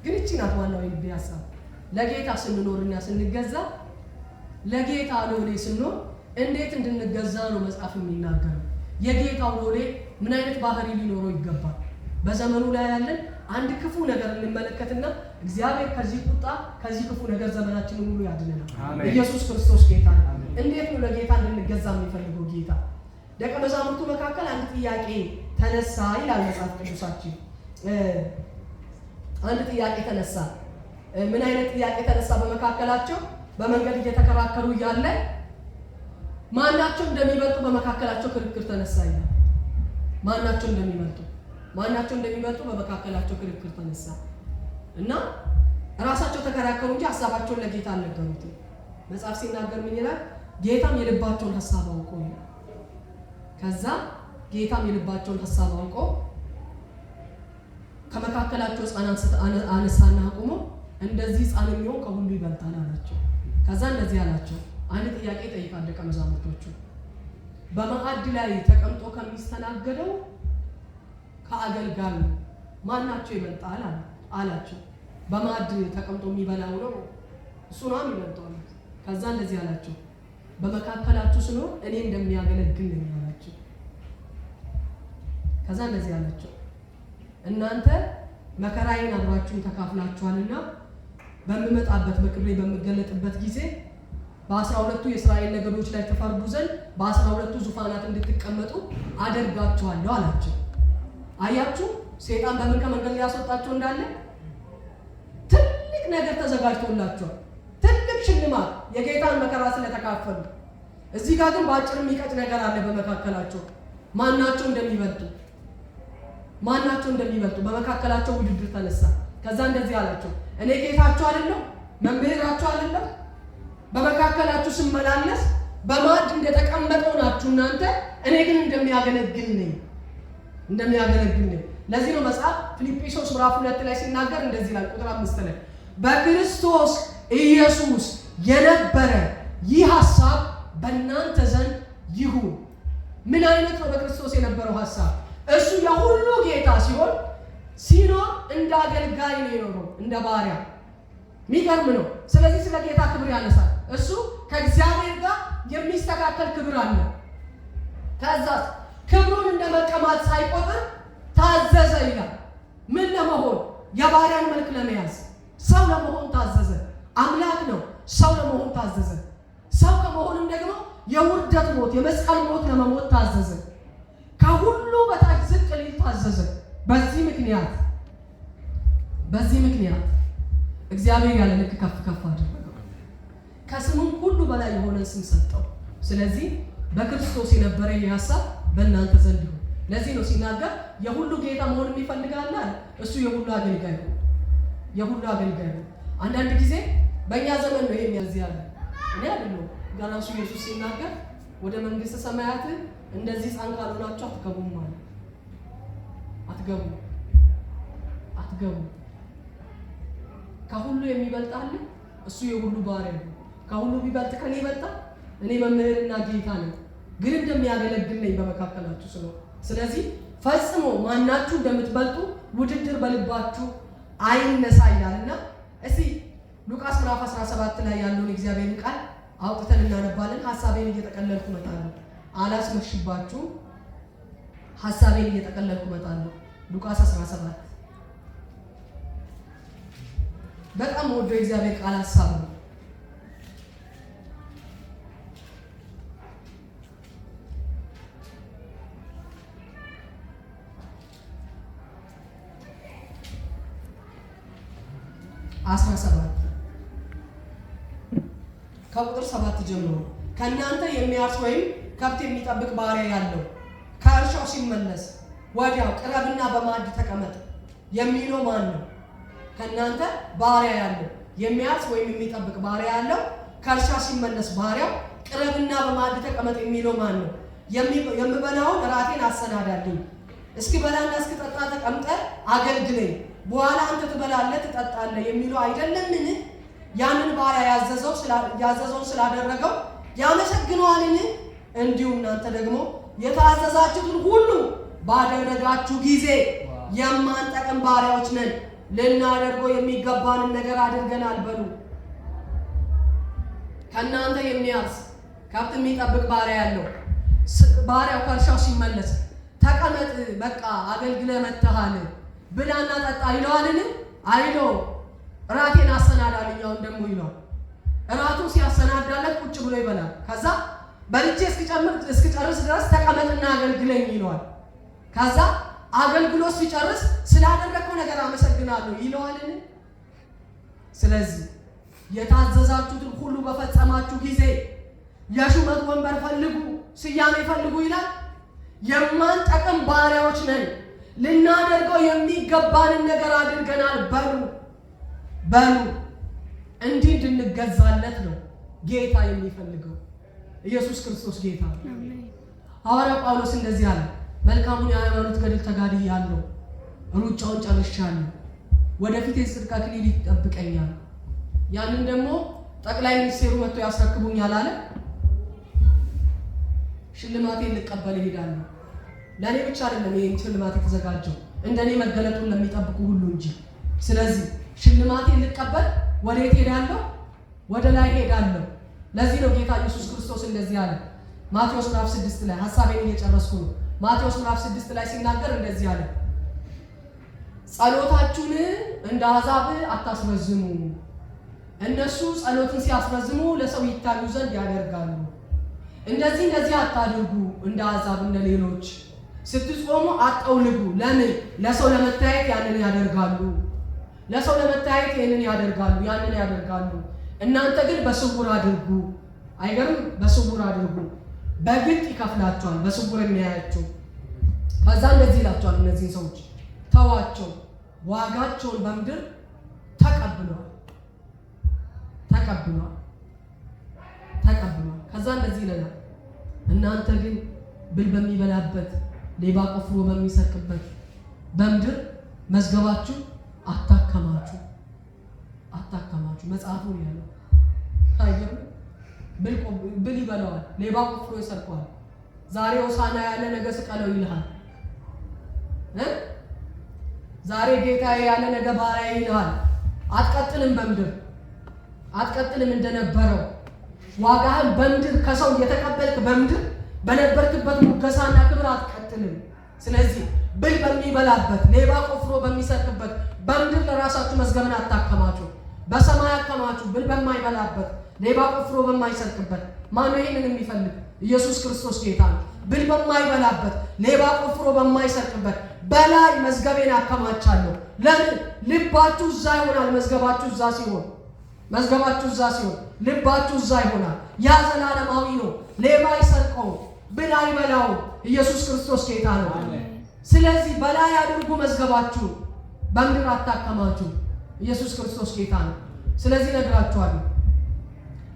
ግን እቺ ናት ዋናው የልቤ ሀሳብ። ለጌታ ስንኖርና ስንገዛ፣ ለጌታ ሎሌ ስንሆን እንዴት እንድንገዛ ነው መጽሐፍ የሚናገረው። የጌታው ሎሌ ምን አይነት ባህሪ ሊኖረው ይገባል? በዘመኑ ላይ ያለን አንድ ክፉ ነገር እንመለከትና እግዚአብሔር ከዚህ ቁጣ፣ ከዚህ ክፉ ነገር ዘመናችንን ሁሉ ያድነናል። ኢየሱስ ክርስቶስ ጌታ ነው። እንዴት ነው ለጌታ እንድንገዛ የሚፈልገው ጌታ? ደቀ መዛሙርቱ መካከል አንድ ጥያቄ ተነሳ ይላል መጽሐፍ ቅዱሳችን። አንድ ጥያቄ ተነሳ። ምን አይነት ጥያቄ ተነሳ? በመካከላቸው በመንገድ እየተከራከሩ እያለ ማናቸው እንደሚበልጡ በመካከላቸው ክርክር ተነሳ ይላል። ማናቸው እንደሚበልጡ በመካከላቸው ክርክር ተነሳ እና ራሳቸው ተከራከሩ እንጂ ሀሳባቸውን ለጌታ አልነገሩትም። መጽሐፍ ሲናገር ምን ይላል? ጌታም የልባቸውን ሀሳብ አውቆ ይላል። ከዛ ጌታም የልባቸውን ሀሳብ አውቆ ከመካከላቸው ሕፃን አነሳና አቁሞ እንደዚህ ሕፃን የሚሆን ከሁሉ ይበልጣል አላቸው። ከዛ እንደዚህ አላቸው። አንድ ጥያቄ ይጠይቃል ደቀ መዛሙርቶቹ። በማዕድ ላይ ተቀምጦ ከሚስተናገደው ከአገልጋዩ ማናቸው ይበልጣል አላቸው። በማዕድ ተቀምጦ የሚበላው ነው፣ እሱ ነው የሚበልጠው አሉት። ከዛ እንደዚህ አላቸው፣ በመካከላችሁ ስኖር እኔ እንደሚያገለግል ነኝ አላቸው። ከዛ እንደዚህ አላቸው፣ እናንተ መከራዬን አብራችሁን ተካፍላችኋልና በምመጣበት በክብሬ በምገለጥበት ጊዜ በ12ቱ የእስራኤል ነገዶች ላይ ትፈርዱ ዘንድ በ12ቱ ዙፋናት እንድትቀመጡ አደርጋችኋለሁ አላቸው። አያችሁ፣ ሰይጣን በምን ከመንገድ ሊያስወጣቸው እንዳለ ትልቅ ነገር ተዘጋጅቶላቸዋል። ትልቅ ሽልማት የጌታን መከራ ስለተካፈሉ። እዚህ ጋር ግን በአጭር የሚቀጭ ነገር አለ በመካከላቸው። ማናቸው እንደሚበልጡ በመካከላቸው ውድድር ተነሳ። ከዛ እንደዚህ አላቸው፣ እኔ ጌታችሁ አይደለሁ? መምህራችሁ አይደለሁ? በመካከላችሁ ስመላለስ በማዕድ እንደተቀመጠው ናችሁ እናንተ፣ እኔ ግን እንደሚያገለግል ነኝ፣ እንደሚያገለግል ነኝ። ለዚህ ነው መጽሐፍ ፊልጵስዩስ ምዕራፍ 2 ላይ ሲናገር እንደዚህ ይላል፣ ቁጥር 5 ላይ፣ በክርስቶስ ኢየሱስ የነበረ ይህ ሐሳብ በእናንተ ዘንድ ይሁን። ምን አይነት ነው በክርስቶስ የነበረው ሐሳብ? እሱ የሁሉ ጌታ ሲሆን ሲኖር እንደ አገልጋይ ነው የኖረው፣ እንደ ባሪያ። የሚገርም ነው። ስለዚህ ስለ ጌታ ክብር ያነሳል። እሱ ከእግዚአብሔር ጋር የሚስተካከል ክብር አለ። ከዛ ክብሩን እንደ መቀማት ሳይቆጥር ታዘዘ ይላል። ምን ለመሆን? የባሪያን መልክ ለመያዝ፣ ሰው ለመሆን ታዘዘ። አምላክ ነው፣ ሰው ለመሆን ታዘዘ። ሰው ከመሆንም ደግሞ የውርደት ሞት፣ የመስቀል ሞት ለመሞት ታዘዘ። ከሁሉ በታች ዝቅ ሊል ታዘዘ። በዚህ ምክንያት እግዚአብሔር ያለ ልክ ከፍ ከፍ አደረገው፣ ከስሙም ሁሉ በላይ የሆነ ስም ሰጠው። ስለዚህ በክርስቶስ የነበረ ይህ ሀሳብ በእናንተ ዘንድ ይሁን። ለዚህ ነው ሲናገር የሁሉ ጌታ መሆን የሚፈልግ አለ አለ። እሱ የሁሉ አገልጋይ ነው። የሁሉ አገልጋይ ነው። አንዳንድ ጊዜ በእኛ ዘመን ነው ይሄ የሚያዝ ያለ፣ እኔ አይደለሁም። ገና እሱ ኢየሱስ ሲናገር ወደ መንግስተ ሰማያት እንደዚህ ሕፃን ካልሆናችሁ አትገቡም አለ። አትገቡም፣ አትገቡም። ከሁሉ የሚበልጥ አለ፣ እሱ የሁሉ ባሪያ ነው። ከሁሉ ቢበልጥ ከኔ ይበልጣል። እኔ መምህርና ጌታ ነኝ፣ ግን እንደሚያገለግል ነኝ በመካከላችሁ ስለሆነ። ስለዚህ ፈጽሞ ማናችሁ እንደምትበልጡ ውድድር በልባችሁ አይነሳ ይላልና እስቲ ሉቃስ ምዕራፍ 17 ላይ ያለውን የእግዚአብሔርን ቃል አውጥተን እናነባለን። ሀሳቤን እየጠቀለልኩ እመጣለሁ። አላስመሽባችሁ። ሀሳቤን እየጠቀለልኩ እመጣለሁ። ሉቃስ 17 በጣም ወዶ የእግዚአብሔር ቃል ሀሳብ ነው። 17 ከቁጥር 7 ጀምሮ፣ ከእናንተ የሚያርስ ወይም ከብት የሚጠብቅ ባሪያ ያለው ከእርሻው ሲመለስ ወዲያው ቅረብና በማዕድ ተቀመጥ የሚለው ማን ነው? ከእናንተ ባሪያ ያለው፣ የሚያርስ ወይም የሚጠብቅ ባሪያ ያለው፣ ከእርሻ ሲመለስ ባሪያው ቅረብና በማዕድ ተቀመጥ የሚለው ማን ነው? የምበላውን እራቴን አሰናዳልኝ፣ እስክበላና እስክጠጣ ተቀምጠህ አገልግለኝ፣ በኋላ አንተ ትበላለህ ትጠጣለህ የሚለው አይደለምን? ያንን ባሪያ ያዘዘውን ስላደረገው ያመሰግነዋልን? እንዲሁ እናንተ ደግሞ የታዘዛችሁትን ሁሉ ባደረጋችሁ ጊዜ የማንጠቅም ባሪያዎች ነን ልናደርገው የሚገባንን ነገር አድርገናል በሉ። ከእናንተ የሚያርስ ከብት የሚጠብቅ ባሪያ ያለው ባሪያው ከእርሻው ሲመለስ ተቀመጥ፣ በቃ አገልግለህ መጥተሃል፣ ብላና ጠጣ ይለዋልን? አይለውም። እራቴን አሰናዳልኝ አሁን ደግሞ ይለዋል። እራቱን ሲያሰናዳለት ቁጭ ብሎ ይበላል። ከዛ በልቼ እስክጨርስ ድረስ ተቀመጥና አገልግለኝ ይለዋል። ከዛ አገልግሎት ሲጨርስ ስላደረግከው ነገር አመሰግናለሁ ይለዋልን? ስለዚህ የታዘዛችሁትን ሁሉ በፈጸማችሁ ጊዜ የሹመት ወንበር ፈልጉ፣ ስያሜ ፈልጉ ይላል። የማንጠቅም ባሪያዎች ነን፣ ልናደርገው የሚገባንን ነገር አድርገናል በሉ በሉ። እንዲህ እንድንገዛለት ነው ጌታ የሚፈልገው። ኢየሱስ ክርስቶስ ጌታ ነው። ሐዋርያው ጳውሎስ እንደዚህ አለ፣ መልካሙን የሃይማኖት ገድል ተጋድያለሁ፣ ሩጫውን ጨርሻለሁ፣ ወደፊት የጽድቅ አክሊል ይጠብቀኛል። ያንን ደግሞ ጠቅላይ ሚኒስቴሩ መጥቶ ያስረክቡኛል አለ። ሽልማቴን ልቀበል እሄዳለሁ። ለእኔ ብቻ አይደለም ይሄን ሽልማት የተዘጋጀው እንደኔ መገለጡን ለሚጠብቁ ሁሉ እንጂ። ስለዚህ ሽልማቴን ልቀበል ወዴት ሄዳለሁ? ወደ ላይ ሄዳለሁ። ለዚህ ነው ጌታ ኢየሱስ ክርስቶስ እንደዚህ አለ። ማቴዎስ ምዕራፍ 6 ላይ ሐሳቤን እየጨረስኩ ነው። ማቴዎስ ምዕራፍ 6 ላይ ሲናገር እንደዚህ አለ፣ ጸሎታችሁን እንደ አሕዛብ አታስረዝሙ። እነሱ ጸሎትን ሲያስረዝሙ ለሰው ይታዩ ዘንድ ያደርጋሉ። እንደዚህ እንደዚህ አታድርጉ፣ እንደ አሕዛብ እንደ ሌሎች። ስትጾሙ አጠውልጉ። ለምን? ለሰው ለመታየት ያንን ያደርጋሉ። ለሰው ለመታየት ይህንን ያደርጋሉ፣ ያንን ያደርጋሉ። እናንተ ግን በስውር አድርጉ። አይገርም? በስውር አድርጉ፣ በግልጥ ይከፍላቸዋል። በስውር የሚያያቸው። ከዛ እንደዚህ ይላቸዋል፣ እነዚህን ሰዎች ተዋቸው፣ ዋጋቸውን በምድር ተቀብለዋል ተቀብለዋል ተቀብለዋል። ከዛ እንደዚህ ይለናል፣ እናንተ ግን ብል በሚበላበት ሌባ ቆፍሮ በሚሰርቅበት በምድር መዝገባችሁ አታከማቹ አታከማቹ። መጽሐፉ ነው ያለው። አይገርም? ብል ይበላዋል፣ ሌባ ቆፍሮ ይሰርቀዋል። ዛሬ ሆሳዕና ያለ ነገ ስቀለው ይልሃል። ዛሬ ጌታዬ ያለ ነገ ባሪያዬ ይልሃል። አትቀጥልም፣ በምድር አትቀጥልም እንደነበረው። ዋጋህን በምድር ከሰው እየተቀበልክ በምድር በነበርክበት ሙገሳና ክብር አትቀጥልም። ስለዚህ ብል በሚበላበት ሌባ ቆፍሮ በሚሰርቅበት በምድር ለራሳችሁ መዝገብን አታከማቹ፣ በሰማይ አከማቹ። ብል በማይበላበት ሌባ ቆፍሮ በማይሰርቅበት። ማነው ይህንን የሚፈልግ? ኢየሱስ ክርስቶስ ጌታ ነው። ብል በማይበላበት ሌባ ቆፍሮ በማይሰርቅበት በላይ መዝገቤን አከማቻለሁ። ለምን? ልባችሁ እዛ ይሆናል። መዝገባችሁ እዛ ሲሆን መዝገባችሁ እዛ ሲሆን ልባችሁ እዛ ይሆናል። ያ ዘላለማዊ ነው። ሌባ አይሰርቀው፣ ብል አይበላው። ኢየሱስ ክርስቶስ ጌታ ነው። ስለዚህ በላይ አድርጉ መዝገባችሁ፣ በምድር አታከማቹ። ኢየሱስ ክርስቶስ ጌታ ነው። ስለዚህ እነግራችኋለሁ፣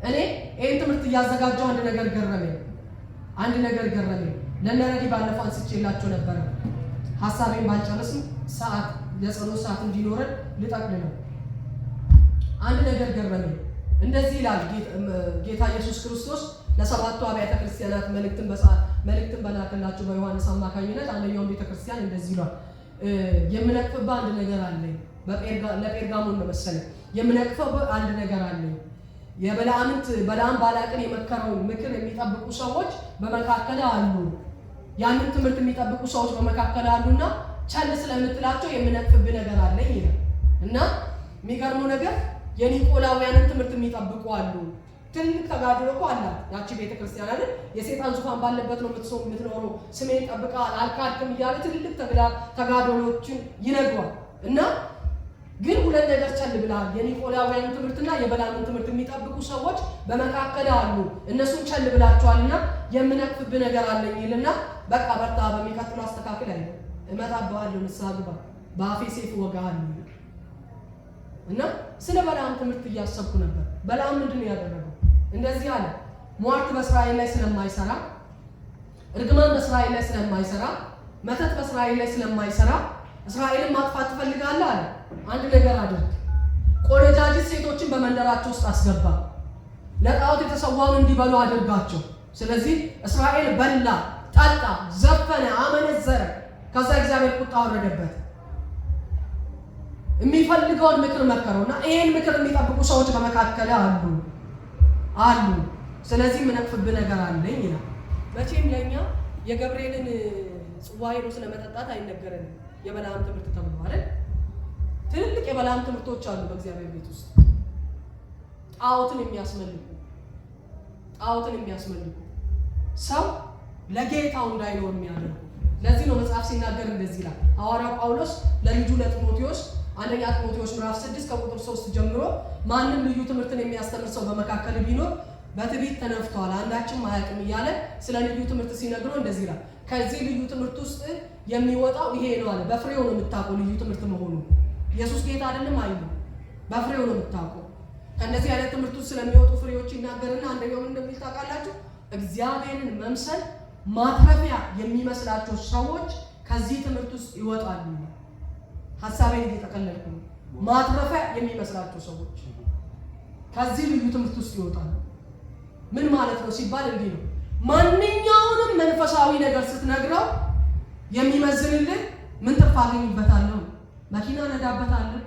እኔ ይህን ትምህርት እያዘጋጀሁ አንድ ነገር ገረመኝ። አንድ ነገር ገረመኝ። ለነረዲ ባለፈው አንስቼላቸው ነበረ። ሐሳቤን ባልጨርስም ሰዓት የጸሎት ሰዓት እንዲኖረን ልጠቅልለው። አንድ ነገር ገረመኝ። እንደዚህ ይላል ጌታ ኢየሱስ ክርስቶስ ለሰባቱ አብያተ ክርስቲያናት መልእክትን በላከላቸው በዮሐንስ አማካኝነት አንደኛውን ቤተክርስቲያን እንደዚህ ይሏል፣ የምነቅፍብህ አንድ ነገር አለኝ። ለጴርጋሞን ነው መሰለኝ። የምነቅፍብህ አንድ ነገር አለኝ። በለዓም ባላቅን የመከረውን ምክር የሚጠብቁ ሰዎች በመካከል አሉ። ያንን ትምህርት የሚጠብቁ ሰዎች በመካከል አሉና ቸል ስለምትላቸው የምነቅፍብህ ነገር አለኝ ይላል። እና የሚገርመው ነገር የኒቆላውያንን ትምህርት የሚጠብቁ አሉ። ትልቅ ተጋድሎ እኮ አላት ያቺ ቤተክርስቲያን አይደል? የሰይጣን ዙፋን ባለበት ነው የምትኖረው፣ ስሜን ጠብቀሃል አልካድክም እያለ ትልልቅ ተጋድሎችን ይነግሯል። እና ግን ሁለት ነገር ቸል ብለሃል። የኒቆላውያንን ትምህርትና የበለዓምን ትምህርት የሚጠብቁ ሰዎች በመካከል አሉ፣ እነሱን ቸል ብላችኋልና የምነቅፍብህ ነገር አለኝ ይልና በቃ በርታ፣ በሚቀጥለው አስተካክል አይደል፣ እመጣብሃለሁ፣ ንስሐ ግባ፣ በአፌ ሰይፍ እወጋሃለሁ። እና ስለ በለዓም ትምህርት እያሰብኩ ነበር። በለዓም ምንድን ነው ያደረገው? እንደዚህ አለ፣ ሟርት በእስራኤል ላይ ስለማይሰራ፣ እርግማን በእስራኤል ላይ ስለማይሰራ፣ መተት በእስራኤል ላይ ስለማይሰራ እስራኤልን ማጥፋት ትፈልጋለህ አለ። አንድ ነገር አድርግ፣ ቆነጃጅት ሴቶችን በመንደራቸው ውስጥ አስገባ፣ ለጣዖት የተሰዋውን እንዲበሉ አድርጋቸው። ስለዚህ እስራኤል በላ፣ ጠጣ፣ ዘፈነ፣ አመነዘረ። ከዛ እግዚአብሔር ቁጣ ወረደበት። የሚፈልገውን ምክር መከረው እና ይሄን ምክር የሚጠብቁ ሰዎች በመካከል አሉ አሉ። ስለዚህ የምነቅፍብህ ነገር አለኝ ይላል። መቼም ለእኛ የገብርኤልን ጽዋ ሄዶ ስለመጠጣት አይነገረንም። የበለዓም ትምህርት ተብሎ አይደል? ትልልቅ የበለዓም ትምህርቶች አሉ በእግዚአብሔር ቤት ውስጥ ጣዖትን የሚያስመልኩ ጣዖትን የሚያስመልኩ ሰው ለጌታው እንዳይኖር የሚያደርጉ። ለዚህ ነው መጽሐፍ ሲናገር እንደዚህ ይላል። ሐዋርያው ጳውሎስ ለልጁ ለጢሞቴዎስ አንደኛ ጢሞቴዎስ ምዕራፍ 6 ከቁጥር 3 ጀምሮ ማንም ልዩ ትምህርትን የሚያስተምር ሰው በመካከል ቢኖር በትዕቢት ተነፍቷል፣ አንዳችም አያውቅም እያለ ስለ ልዩ ትምህርት ሲነግረው እንደዚህ ይላል። ከዚህ ልዩ ትምህርት ውስጥ የሚወጣው ይሄ ነው አለ። በፍሬው ነው የምታውቀው ልዩ ትምህርት መሆኑ። ኢየሱስ ጌታ አይደለም አይሉ፣ በፍሬው ነው የምታውቀው። ከእነዚህ አይነት ትምህርት ውስጥ ስለሚወጡ ፍሬዎች ይናገርና አንደኛው ምን እንደሚል ታውቃላችሁ? እግዚአብሔርን መምሰል ማትረፊያ የሚመስላቸው ሰዎች ከዚህ ትምህርት ውስጥ ይወጣሉ። ሀሳቤን እየጠቀለልኩ ነው። ማትረፊያ የሚመስላቸው ሰዎች ከዚህ ልዩ ትምህርት ውስጥ ይወጣሉ። ምን ማለት ነው ሲባል እንዲህ ነው። ማንኛውንም መንፈሳዊ ነገር ስትነግረው የሚመዝንልህ ምን ትርፍ አገኝበታለሁ፣ መኪና ነዳበታለሁ፣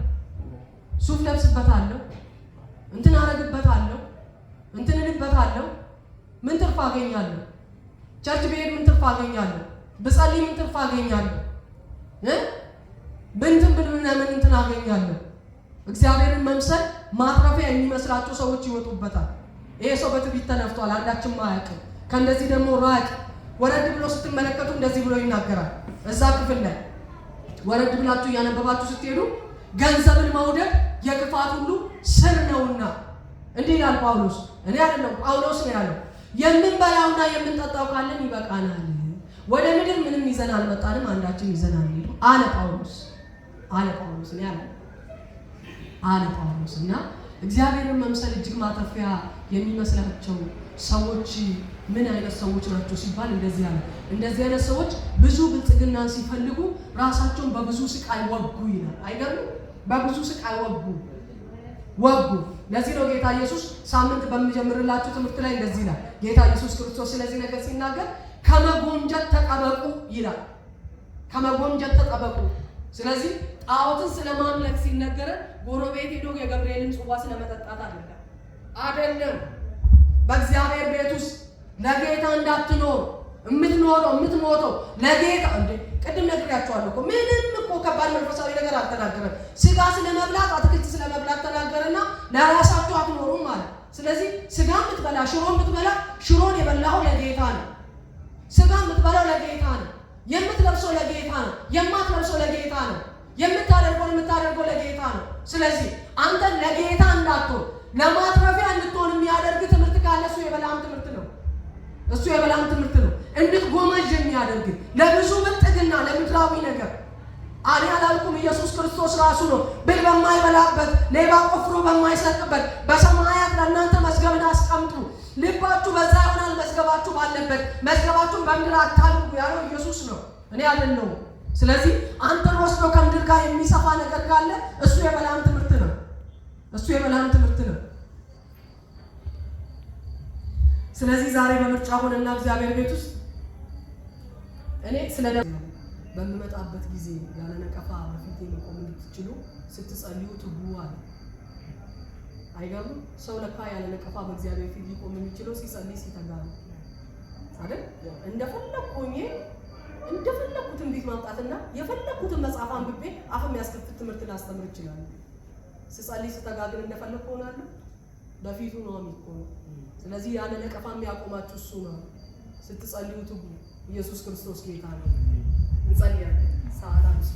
ሱፍ ለብስበታለሁ፣ እንትን አረግበታለሁ፣ እንትን እልበታለሁ፣ ምን ትርፍ አገኛለሁ? Church ብሄድ ምን ትርፍ አገኛለሁ? ብጸልይ ምን ትርፍ አገኛለሁ? ብንትን ብል ምን እንትን አገኛለሁ? እግዚአብሔርን መምሰል ማትረፊያ የሚመስላቸው ሰዎች ይወጡበታል። ይሄ ሰው በትዕቢት ተነፍቷል፣ አንዳችም አያውቅም። ከእንደዚህ ደግሞ ራቅ። ወረድ ብሎ ስትመለከቱ እንደዚህ ብሎ ይናገራል። እዛ ክፍል ላይ ወረድ ብላችሁ እያነበባችሁ ስትሄዱ ገንዘብን መውደድ የክፋት ሁሉ ስር ነውና እንዲህ ይላል ጳውሎስ። እኔ አይደለም ጳውሎስ ነው ያለው። የምንበላውና የምንጠጣው ካለን ይበቃናል። ወደ ምድር ምንም ይዘን አልመጣንም፣ አንዳችም ይዘን አንሄድም አለ ጳውሎስ። አለ ጳውሎስ እኔ አለ አለ ጳውሎስ። እና እግዚአብሔርን መምሰል እጅግ ማትረፊያ የሚመስላቸው ሰዎች ምን አይነት ሰዎች ናቸው ሲባል እንደዚህ አለ። እንደዚህ አይነት ሰዎች ብዙ ብልጽግናን ሲፈልጉ ራሳቸውን በብዙ ስቃይ ወጉ ይላል። አይገርምም? በብዙ ስቃይ ወጉ ወጉ። ለዚህ ነው ጌታ ኢየሱስ ሳምንት በሚጀምርላችሁ ትምህርት ላይ እንደዚህ ይላል። ጌታ ኢየሱስ ክርስቶስ ስለዚህ ነገር ሲናገር ከመጎምጀት ተጠበቁ ይላል። ከመጎምጀት ተጠበቁ። ስለዚህ ጣዖትን ስለማምለክ ሲነገረን ጎረቤት ሄዶ የገብርኤልን ጽዋ ስለመጠጣት አይደለም አይደለም። በእግዚአብሔር ቤት ውስጥ ለጌታ እንዳትኖር የምትኖረው የምትሞተው ለጌታ እንዴ። ቅድም ነግሬያቸዋለሁ እኮ ምንም እኮ ከባድ መንፈሳዊ ነገር አልተናገረም። ስጋ ስለመብላት አትክልት ስለመብላት ተናገረና ለራሳችሁ አትኖሩም ማለት። ስለዚህ ስጋ የምትበላ ሽሮ የምትበላ ሽሮን የበላኸው ለጌታ ነው። ስጋ የምትበላው ለጌታ ነው። የምትለብሰው ለጌታ ነው። የማትለብሰው ለጌታ ነው። የምታደርገው የምታደርገው ለጌታ ነው። ስለዚህ አንተን ለጌታ እንዳትሆን ለማትረፊያ እንድትሆን የሚያደርግ ትምህርት ካለ እሱ የበለዓም ትምህርት ነው። እሱ የበለዓም ትምህርት ነው። እንድትጎመዥ የሚያደርግ ለብዙ ብልጥግና ለምድራዊ ነገር እኔ አላልኩም። ኢየሱስ ክርስቶስ ራሱ ነው ብል በማይበላበት ሌባ ቆፍሮ በማይሰርቅበት በሰማያት ለእናንተ መዝገብን አስቀምጡ፣ ልባችሁ በዛ ይሆናል መዝገባችሁ ባለበት፣ መዝገባችሁን በምድር አታድርጉ ያለው ኢየሱስ ነው፣ እኔ አይደለሁም። ስለዚህ አንተን ወስዶ ከምድር ጋር የሚሰፋ ነገር ካለ እሱ የበለዓም ትምህርት ነው። እሱ የበለዓም ትምህርት ነው። ስለዚህ ዛሬ በምርጫ ሆነና እግዚአብሔር ቤት ውስጥ እኔ ስለ በምመጣበት ጊዜ ያለ ነቀፋ በፊቴ መቆም እንድትችሉ ስትጸልዩ ትጉ አለ። አይገርምም? ሰው ለካ ያለ ነቀፋ በእግዚአብሔር ፊት ሊቆም የሚችለው ሲጸልይ ሲተጋ ነው አይደል? እንደፈለኩ ሆኜ እንደፈለኩት ትንቢት ማምጣትና የፈለኩትን መጽሐፍ አንብቤ አፍ የሚያስከፍት ትምህርት ላስተምር እችላለሁ። ስጸልይ ስተጋ ግን እንደፈለኩ ሆናለሁ። በፊቱ ነው የሚቆመው። ስለዚህ ያለ ነቀፋ የሚያቆማችሁ እሱ ነው። ስትጸልዩ ትጉ። ኢየሱስ ክርስቶስ ጌታ ነው። እንጸልያለን። ሰዓት አምስት